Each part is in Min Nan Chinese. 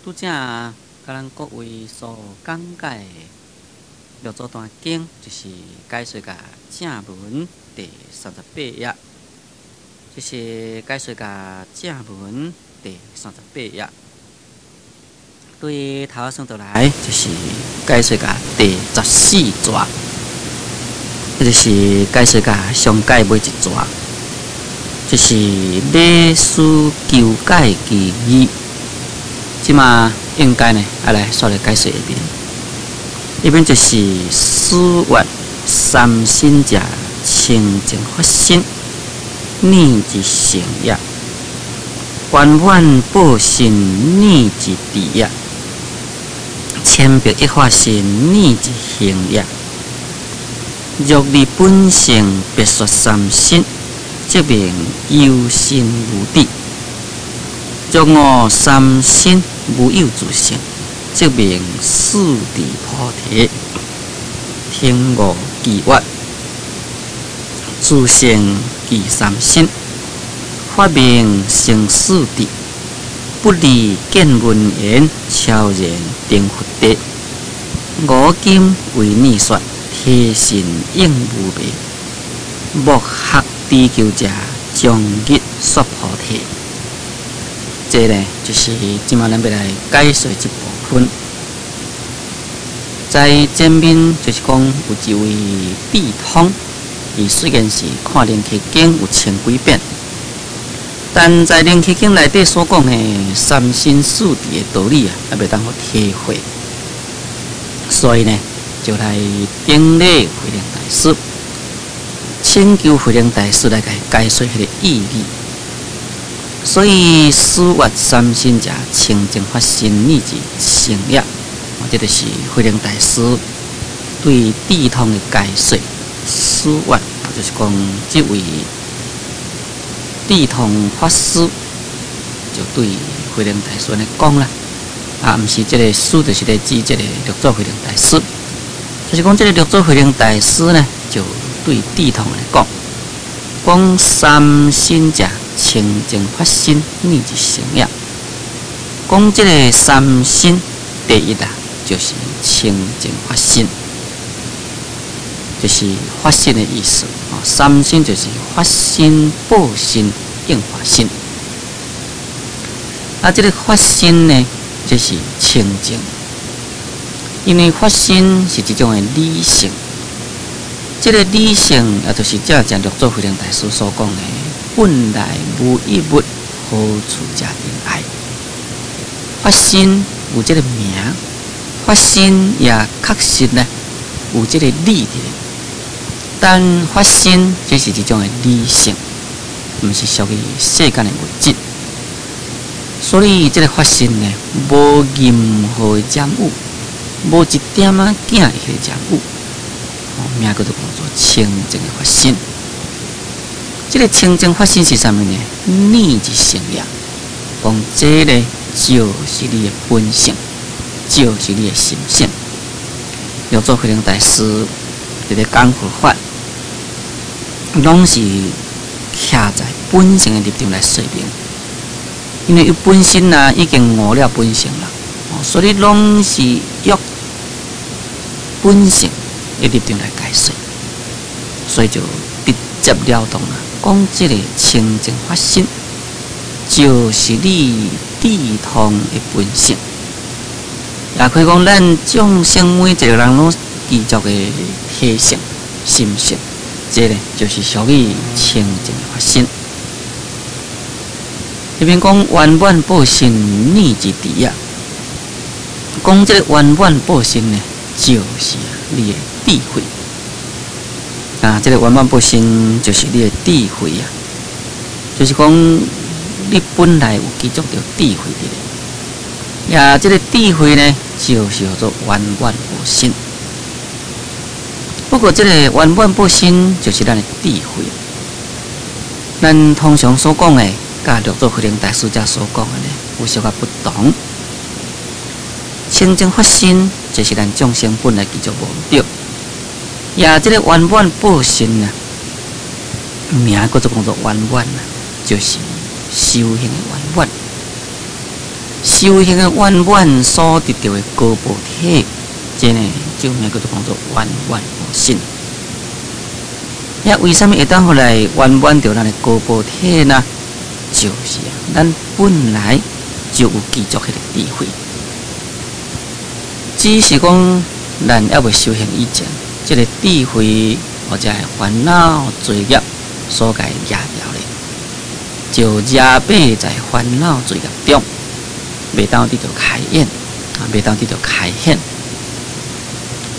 拄才共咱各位所講解的六祖壇經，就是解說甲正文第三十八頁，這是解說甲正文第三十八頁。對頭仔算倒來，就是解說甲第十四逝，這就是解說甲上蓋尾一逝，這是禮師求解其義。這馬應該呢，愛來煞來解說下面。下面就是思月三身者清淨法身，念一成也；圓滿報身念一智也；千百億化身念一行也。若離本性別說三身，則名有身無智；若悟三身無有自性，則名四智菩提。聽悟其月，自性具三身，法名成四智，不離見聞緣，超然成佛地。五金為念說，體性應無昧。莫學追求者，終日說菩提。這呢，就是這馬咱欲來解說這部分。在前面就是講有一位智通，伊雖然是看《楞伽經》有千幾遍，但在《楞伽經》內底所講的三身四智的道理啊，猶未當予體會，所以呢，就來頂禮慧能大師，請求慧能大師來共伊解說彼個意義。所以思月三身者，清淨法身念一成也。這就是慧能大師對智通的解說。思月就是講這位智通法師就對慧能大師按呢講啦。啊，毋是這個師，就是咧指這個六祖慧能大師。就是講這個六祖慧能大師呢，就對智通來講，講三身者，清淨法身念一成也。講這個三身，第一啊，就是清淨法身，就是法身的意思。三身就是法身、報身、應化身。啊，這個法身呢，就是清淨，因為法身是一種的理性。這個理性，也就是正正六祖慧能大師所講的，本來無一物，何處惹塵埃。法身有這個名，法身也確實呢有這個理佇咧。但法身這是一種的理性，毋是屬於世間的物質。所以這個法身呢，無任何染污，無一點仔仔的染污。名叫做做清淨的法身。這個清淨法身是啥物呢？念一成也。講這个就是你的本性，就是你的心性。六祖慧能大師佇咧講佛法，攏是徛在本性的立場來說明。因為伊本身啊已經悟了本性啦，所以攏是用本性的立場來解說，所以就直接了當啊，講這個清淨法身就是你智通的本性，也可以講咱眾生每一個人攏具足的體性、心性，這个就是屬於清淨的法身。這邊講圓滿報身念一智啊，講這個圓滿報身呢，就是你的智慧啊，這個圓滿報身就是你的智慧啊，就是講你本來有具足著智慧佇咧，呀，這個智慧呢，就是叫做圓滿報身。不過，這個圓滿報身就是咱的智慧。咱通常所講的，佮六祖慧能大師遮所講的呢，有小可不同。清淨法身，這是咱眾生本來具足無對。也這個圓滿報身啊，名叫做講做圓滿啊，就是修行的圓滿。修行的圓滿所得著的果報體，這呢就名叫做講做圓滿報身。遐為啥物會當予來圓滿著咱的果報體呢？就是啊，咱本來就有具足彼個智慧，只是講咱猶未修行以前，這個智慧或者是煩惱罪業所共壓牢咧，就壓迫在煩惱罪業中，袂當得著開演啊，袂當得著開顯。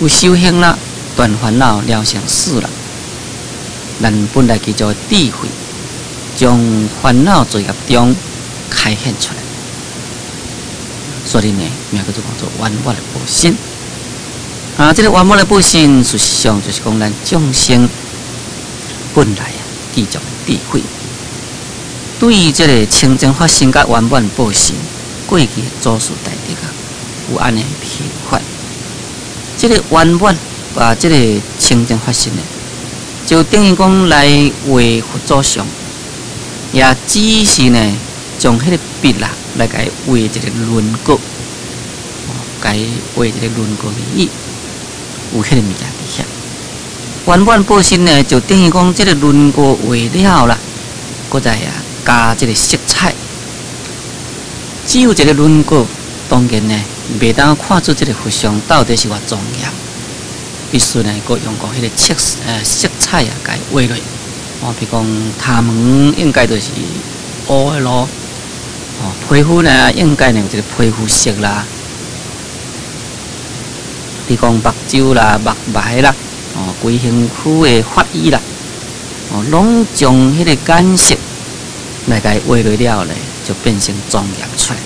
有修行啦，斷煩惱了生死啦，咱本來具足智慧，將煩惱罪業中開顯出來，所以呢，名叫做講做圓滿的報身。啊，這個圓滿的報身，事實上就是講咱眾生本來啊，具足的智慧。對於這個清淨法身佮圓滿報身，過去的祖師大德啊，有按呢評法。這個圓滿啊，這個清淨法身呢，就等於講來畫佛祖像，也只是呢，將彼個筆啦來共伊畫一個輪廓，共伊畫一個輪廓而已，有彼個物件佇遐。圓滿報身呢，就等於講這個輪廓畫了啦，閣再啊加這個色彩。只有一個輪廓，當然呢，袂當看出這個佛像到底是偌莊嚴。必須呢，閣用過彼個色彩啊，共伊畫落。哦，比如講頭毛應該就是烏的咯，哦，皮膚呢應該呢有一個皮膚色啦。比如講目睭啦、目眉啦，哦，規身軀的髮衣啦，哦，攏將彼個顏色來共伊畫落了咧，就變成莊嚴出來。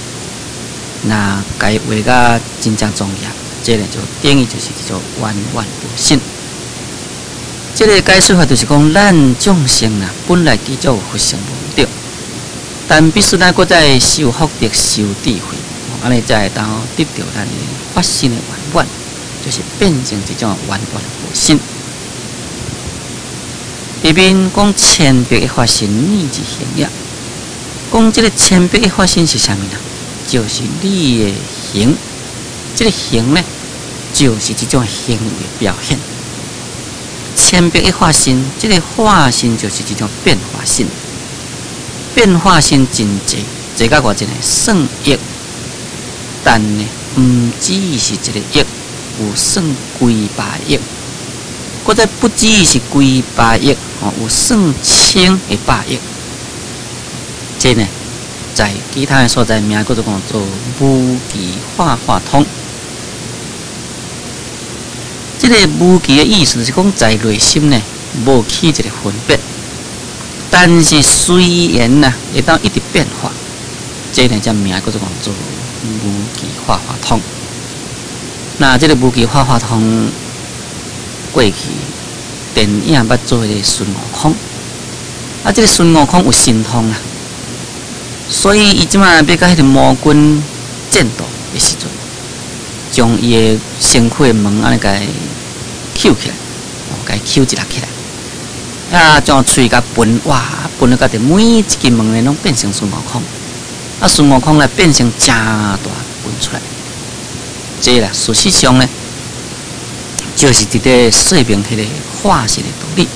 若共伊畫甲真正莊嚴，這個就等於就是叫做圓滿報身。這個解說法就是講，咱眾生啊，本來具足佛性無對，但必須咱閣再修福德、修智慧，按呢才會當得著咱的法身的圓滿，就是變成一種圓滿的報身。下面講千百億化身念一行業，講這個千百億化身是啥物呢？就是你的行，這個行呢，就是這種行為的表現。千百億化身，這個化身就是一種變化身，變化身真濟，濟到偌濟呢？算億，但呢，毋只是一個億，有算幾百億，閣再不只是幾百億，哦，有算千個百億。這呢，在其他的所在名叫做講做無記化化通。這個無記的意思是講，在內心呢無起一個分別，但是隨緣呐會當一直變化，這呢才名叫做講做無記化化通。那這個無記化化通過去電影捌做彼個孫悟空，啊，這個孫悟空有神通啊，所以伊這擺欲佮彼個魔君戰鬥的時陣，將伊的身軀的毛按呢共抾起來，哦，共伊抾一粒起來，啊，將喙共歕，哇，歕了到每一支毛呢，攏變成孫悟空，啊，孫悟空來變成誠大歕出來，這啦，事實上呢，就是佇咧說明彼個化身的道理。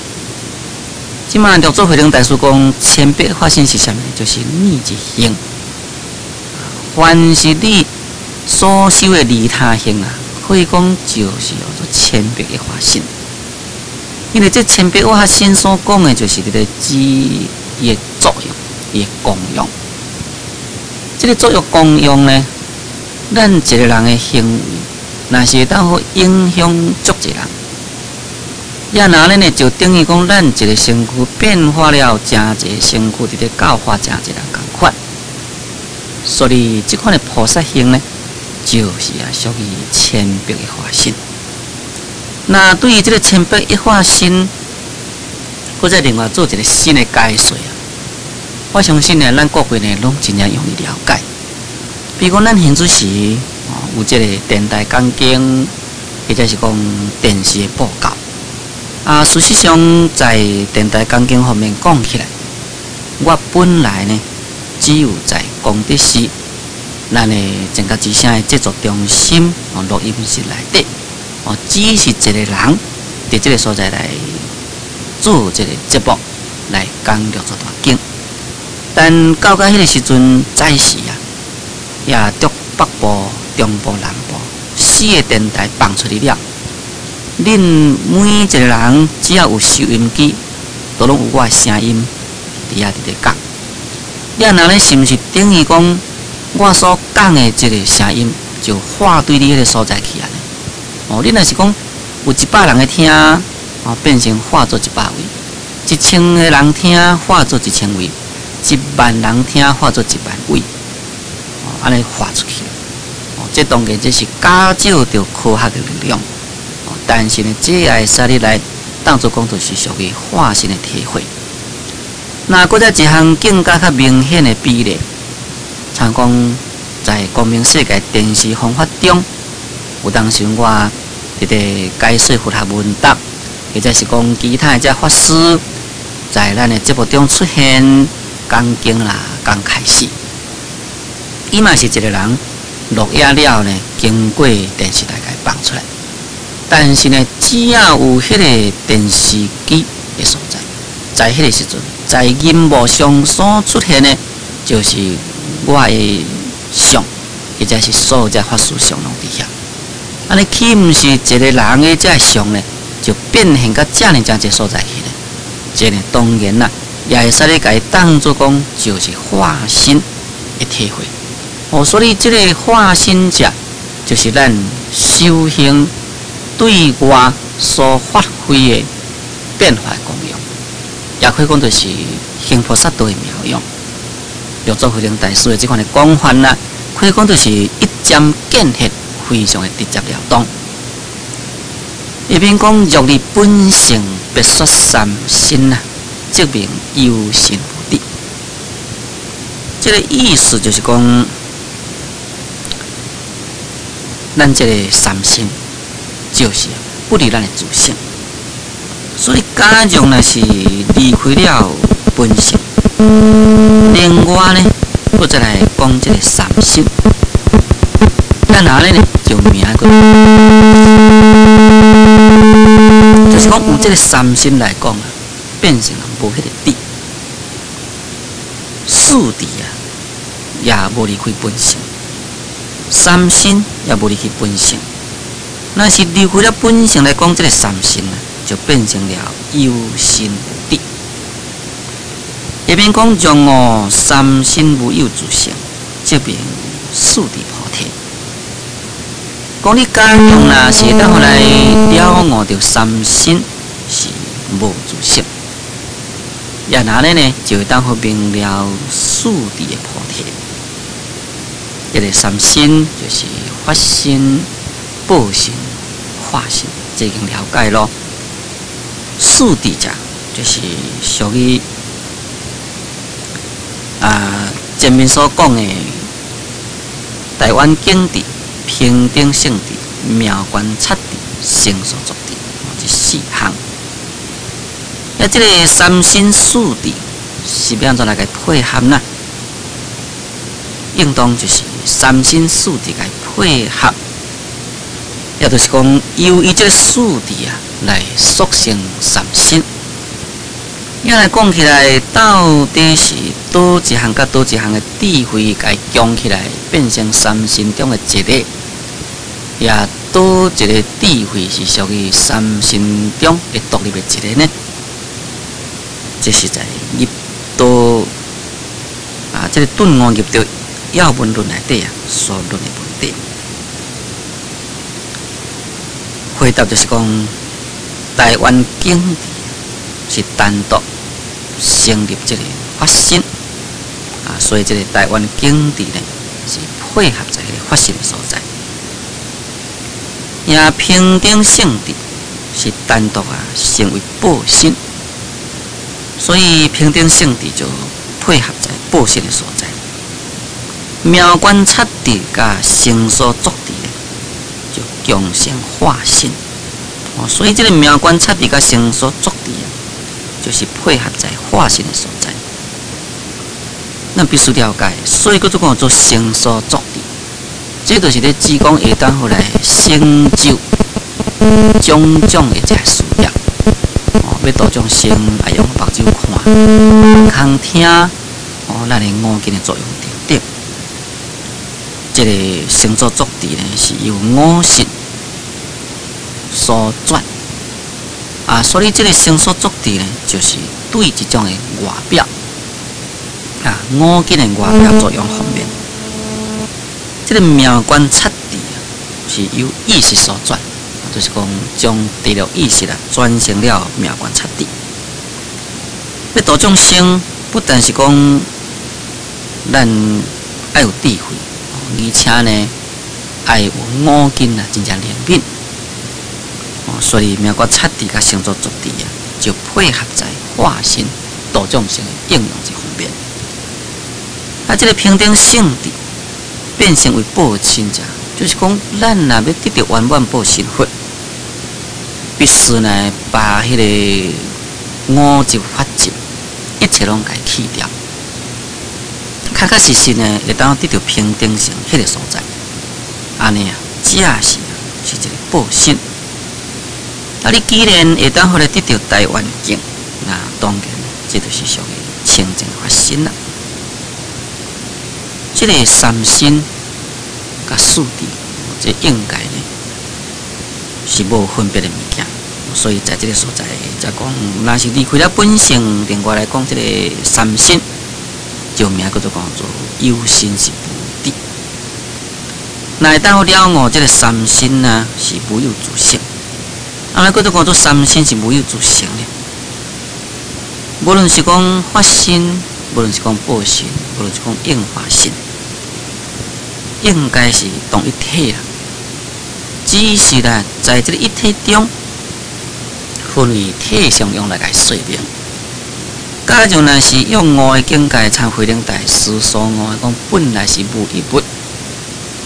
這擺六祖慧能大師講，千百化身是啥物？就是念一行，凡是你所修的利他行啊，可以講就是叫做千百個化身。因為這千百化身所講的，就是佇咧指伊的作用、伊的功用。這個作用功用呢，咱一個人的行為，若是會當好影響足濟人，也若呢就等於講，咱一個身軀變化了誠濟身軀，佇咧教化誠濟人仝款。所以這款的菩薩行呢，就是啊屬於千百個化身。那對於這個千百億化身，閣再另外做一個新的解說啊！我相信呢，咱各位呢攏真正容易了解。比如講，咱現陣時有這個電台講經，或者是講電視的報告。啊，事實上，在電台講經方面講起來，我本來呢，只有在功德寺咱的正覺之聲的製作中心哦，錄音室內底哦，只是一個人佇這个所在來做這个節目，來講六祖大經。但到彼个時陣早時啊，也中北部、中部、南部四个電台放出去了。恁每一个人只要有收音機，都攏有我的聲音佇遐佇咧講。你按呢是毋是等於講我所講的這个聲音就化對你彼个所在去啊？哦，你若是講有100人會聽，哦，變成化做100位；1000個人聽，化做1000位；1萬人聽，化做1萬位。哦，按呢化出去。哦，這當然這是假借著科學的力量。哦，但是呢，這也會使你來當做講，就是屬於化身的體會。那閣再一項更加較明顯的比例，像講在光明世界電視方法中，有當時我佇咧解說佛學問答，或者是講其他的這法師在咱的節目中出現講經啦、講開示，伊嘛是一個人錄影了呢，經過電視台共伊放出來。但是呢，只要有彼个電視機的所在，在彼个時陣，在螢幕上所出現的，就是我的像，或者是所有這法師像攏佇遐。按呢豈毋是一个人的這像呢，就變現到遮爾遮濟所在去呢？這呢當然啦，也會使你共伊當做講，就是化身的體會。哦，所以這个化身者，就是咱修行對外所發揮的變化功用，也可以講就是行菩薩道的妙用。六祖慧能大師的這款的講法啦，可以講就是一針見血，非常的直接了當。一邊講若離本性，別說三身啊，則名有身無智。這个意思就是講，咱這个三身就是不離咱的自性，所以假若若是離開了本性，另外呢，閣再來講這个三身，咱按呢就名閣，就是講有這个三身來講啊，變成無彼个智，四智啊，也無離開本性，三身也無離開本性。若是離開了本性來講，這个三身啊，就變成了有身無智。下面講若悟三身無有自性，則名四諦菩提。講你假用若是當予來了悟著三身是無自性，也按呢呢，就會當予明了四諦的菩提。這个三身就是法身、報身、化身，這已經了解咯。四諦者就是屬於啊前面所講的大圓鏡智、平等性智、妙觀察智、成所作智，這四項。啊，這个三身四智是欲按怎來共配合呢？應當就是三身四智共配合，也就是講，由於這个四智啊來塑成三身。要來講起來，到底是佗一項佮佗一項的智慧共伊強起來，變成三身中的一個，也佗一个智慧是屬於三身中的獨立的一個呢？這是在入道啊，這个頓悟入道要門論內底啊所論的問題。回答就是講，大圓鏡智是單獨成立這个法身啊，所以這个大圓鏡智呢是配合在彼个法身的所在。也平等性智是單獨啊成為報身，所以平等性智就配合在報身的所在。妙觀察智佮成所作智呢，就共成化身。哦，所以這个妙觀察智佮成所作智啊，就是配合在化身的所在。咱必須了解，所以閣做講做成所作智，這就是咧指講會當予來成就種種的這事業。哦，欲度眾生愛用目睭看，耳聽，哦，咱的五根的作用等等。這個成所作智呢，是由五識所轉。啊，所以這個成所作智呢，就是對這種的外表，啊，五根的外表作用方面，這個妙觀察智啊，是由意識所轉，就是講將第六意識啊轉成了妙觀察智。欲度眾生，不但是講咱愛有智慧，而且呢，愛有五根啊，真正靈敏。哦，所以妙觀察智佮成所作智啊，就配合在化身度眾生的應用這方面。啊，這個平等性智變成為報身者，就是講咱若欲得著圓滿報身佛，必須呢把彼個五執法執一切攏共去掉，確確實實呢會當得著平等性彼個所在。按呢啊，才是是一個報身。啊！你既然會當予來得著大圓鏡，那當然這就是屬於清淨法身啦。這個三身佮四智，這應該呢是無分別的物件。所以在這個所在，才講，若是離開了本性，另外來講，這個三身就名叫做講做有身是無智。若會當了悟這個三身啊，是無有自性。啊，咱閣做講做三身是無有自性的，無論是講法身，無論是講報身，無論是講應化身，應該是同一體啦。只是啦，在這個一體中，分為體相用來共說明。假如若是用悟的境界，參慧能大師所悟的講，本來是無一物。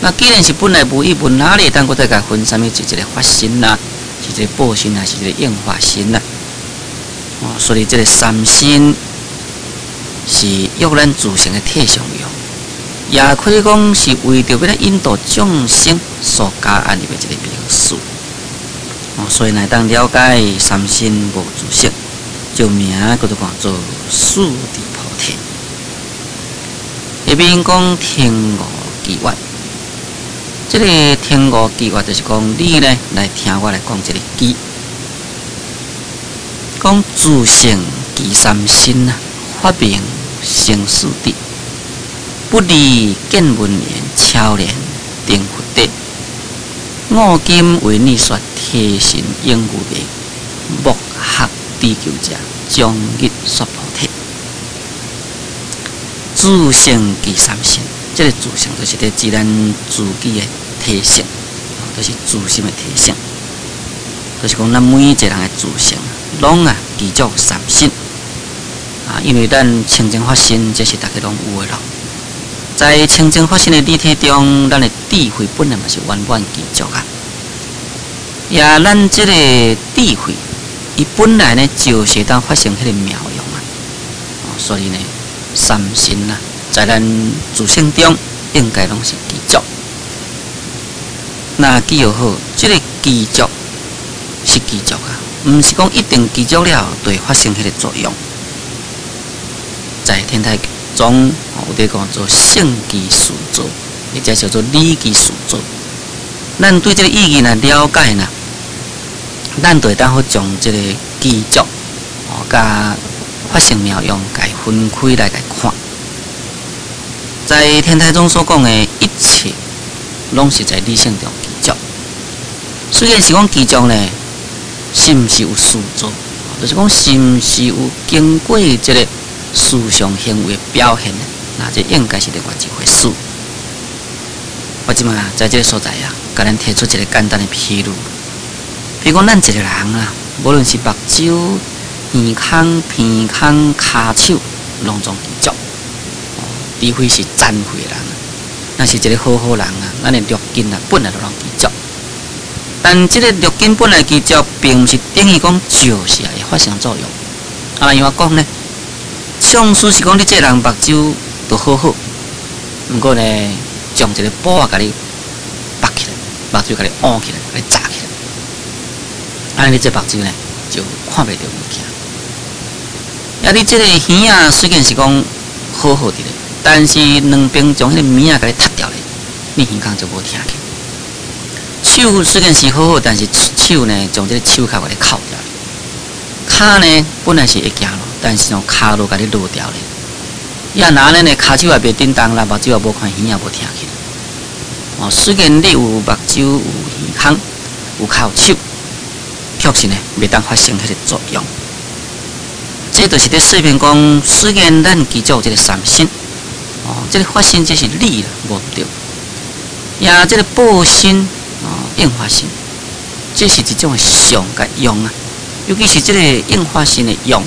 那既然是本來無一物，哪裡會當閣再共分啥物是一個法身啦？是一個報身啊，是一個應化身啊。哦，所以這個三身是約咱自性的體相用，也可以講是為著欲來引導眾生所加按入的一個名詞。哦，所以若當了解三身無自性，就名叫做講做四智菩提。下面講聽悟機緣。這個聽悟機緣就是講你呢來聽我來講這個機，講自性具三身啊，發明成四智，不離見聞言，超然定佛地。五根為你說，提神永無滅，莫學追求者，終日說菩提。自性具三身，這個自性就是佇指咱自己的體性，就是自心的體性，就是講咱每一個人的自性，攏啊具足三身啊，因為咱清淨法身，這是逐家攏有的咯。在清淨法身的理體中，咱的智慧本來嘛是圓滿具足啊。也咱這個智慧，伊本來呢就是當發生彼個妙用啊。所以呢，三身啊，在咱自性中應該攏是具足。那記號，這個具足是具足啊，毋是講一定具足了就會發生彼個作用。在天台宗有佇講做性具事造，或者叫做理具事造。咱對這個意義若了解呢，咱就會當好將這個具足哦，佮發生妙用，共分開來共看。在天台宗所講的一切，攏是在理性中具足。雖然是講具足呢，是毋是有事造？就是講是毋是有經過這個思想行為表現呢？那這應該是另外一回事。我這馬在這個所在啊，共咱提出一個簡單的譬喻，比如講咱一個人啊，無論是目睭、耳孔、鼻孔、跤手，攏總具足。除非是殘廢的人，若是一個好好人啊，咱的六根啊，本來就攏具足。但這個六根本來具足，並毋是等於講就是會發生作用。啊，按怎講呢？上師是講你這個人目睭都好好，毋過呢，將一个布仔共你縛起來，目睭共你捂起來，共你紮起來，按呢你這目睭呢就看袂著物件。啊，你這个耳仔雖然是講好好佇咧，但是兩邊將彼个物仔共你踢掉咧，你耳孔就無聽去。手雖然是好好，但是手呢，將這个手銬共你銬掉。跤呢本來是會行路，但是哦，跤路共你落掉咧。也若按呢呢，跤手也袂振動啦，目睭也無看，耳也無聽去。哦，雖然你有目睭、有耳孔、有跤有手，確實呢袂當發生彼个作用。這就是佇說明講，雖然咱具足這个三身，哦，這个法身這是理啦，無毋對。也這个報身哦，應化身，這是一種的相佮用啊。尤其是這个應化身的用，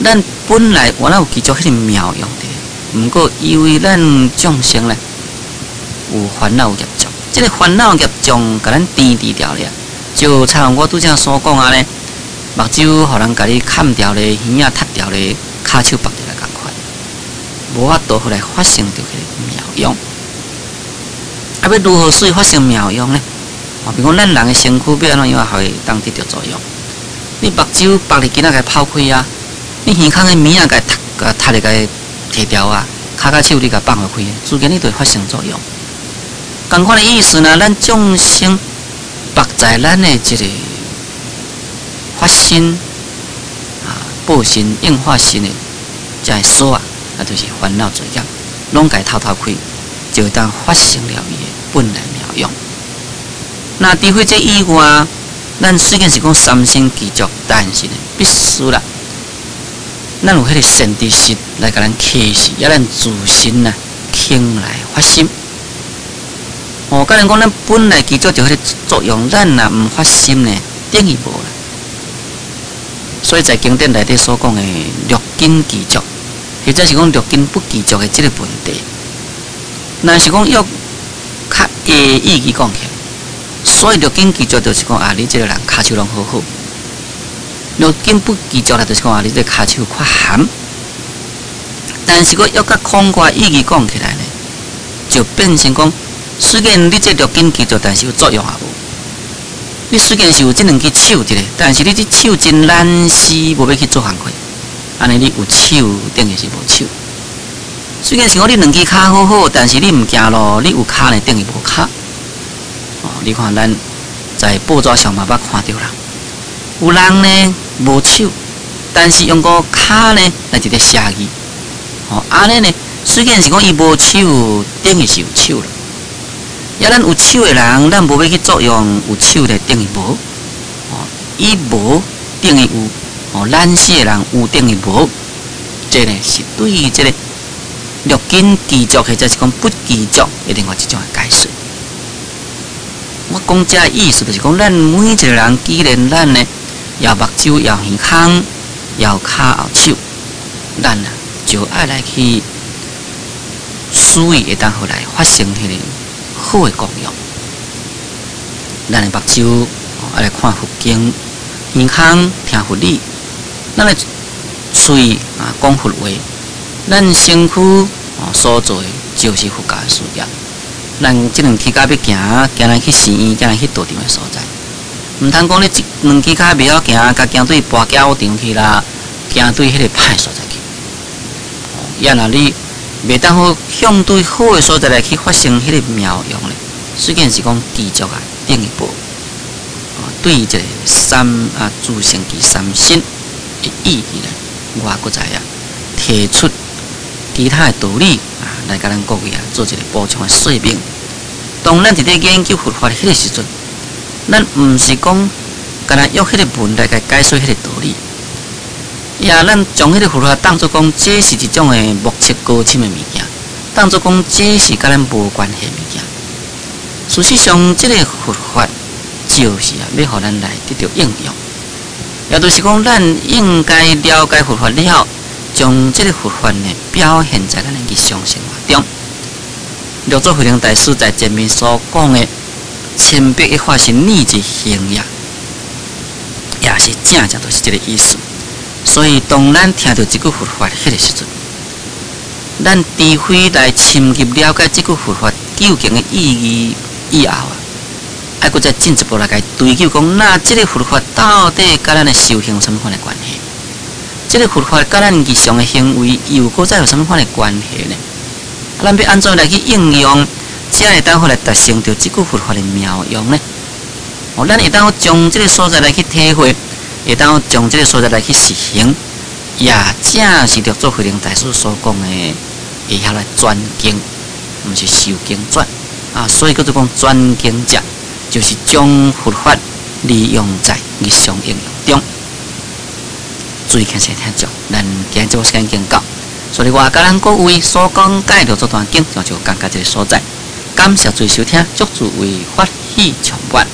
咱本來原來有具足彼个妙用的，毋過因為咱眾生呢有煩惱業障，這个煩惱業障共咱纏治牢咧，就親像我拄才所講按呢，目睭予人共你崁掉咧，耳仔踢掉咧，跤手縛掉咧仝款，無法度予來發生著彼个妙用。啊，欲如何使發生妙用呢？哦，比如講咱人的身軀欲按怎樣予伊當得著作用？你目睭縛佇囡仔共拋開啊，你耳孔的物仔共踢，共踢咧共提掉啊，跤佮手你共放予開，自然你就會發生作用。仝款的意思呢，咱眾生縛在咱的這個法身啊、報身、應化身的這个鎖啊，啊，就是煩惱罪業，攏共透透開，就會當發生了伊的本來妙用。那除非這以外，咱雖然是講三身具足，但是呢，必須啦，咱有彼个善知識來共咱啟示，抑咱自身啊，肯來發心。哦，敢若講咱本來具足著彼个作用，咱若毋發心呢，等於無啦。所以在經典內底所講的六根具足，或者是講六根不具足的這个問題，若是講欲較狹義去講起來，所以六根具足就是講啊，你這个人跤手攏好好；六根不具足啦，就是講啊，你這个跤手較含。但是閣欲較廣闊意義講起來呢，就變成講，雖然你這六根具足，但是有作用也無。你雖然是有這兩支手佇咧，但是你這手真懶死，無欲去做工課，按呢你有手等於是無手。雖然是講你兩支跤好好，但是你毋行路，你有跤呢等於無跤。哦，你看咱在報紙上嘛捌看著啦，有人呢無手，但是用個跤呢來佇咧寫字。哦，按呢呢，雖然是講伊無手，等於是有手啦。抑咱有手的人，咱無欲去作用，有手咧等於無。哦，伊無等於有。哦，懶死的人有等於無。這呢是對於這个六根具足或者是講不具足的另外一種的解釋。我講這意思就是講，咱每一个人，既然咱呢，也目睭，也耳孔，也有跤有手，咱啊就愛來去使伊會當予來發生彼个好的功用。咱的目睭愛來看佛經，耳孔聽佛理，咱的喙啊講佛話，咱身軀所做的就是佛教的事業。咱這兩支跤欲行，行來去寺院，行來去道場的所在，毋通講你這兩支跤袂曉行，共行對跋筊場去啦，行對彼个歹所在去。抑若你袂當好向對好的所在來去發生彼个妙用咧，雖然是講具足啊，等於無。哦，對這个三啊自性具三身的意義咧，我閣再啊提出其他的道理啊，來共咱各位啊做一个補充的說明。當咱佇咧研究佛法的彼个時陣，咱毋是講干焦用彼个文來共解說彼个道理，也咱將彼个佛法當作講這是一種的目測高深的物件，當作講這是佮咱無關係的物件。事實上，這个佛法就是啊，欲予咱來得著應用，也就是講，咱應該了解佛法了，將這个佛法呢表現在咱的日常生活中。六祖慧能大師在前面所講的千百億化身逆一行業，也是正正就是這个意思。所以，當咱聽著這句佛法彼个時陣，咱除非來深入了解這句佛法究竟的意義以後啊，愛閣再進一步來共伊追究講，那這个佛法到底佮咱的修行有啥物款的關係？這个佛法佮咱日常的行為又閣再有啥物款的關係呢？啊，咱欲按怎來去應用，才會當好來達成著這句佛法的妙用呢？哦，咱會當將這个所在來去體會，會當將這个所在來去實行，也正是六祖慧能大師所講的，會曉來轉經，毋是受經轉啊，所以叫做講轉經者，就是將佛法利用在日常應用中。注意聽聽眾，咱今日節目時間已經到，所以我共咱各位所講解六祖壇經就講到這个所在。感謝注意收聽，祝諸位法喜充滿。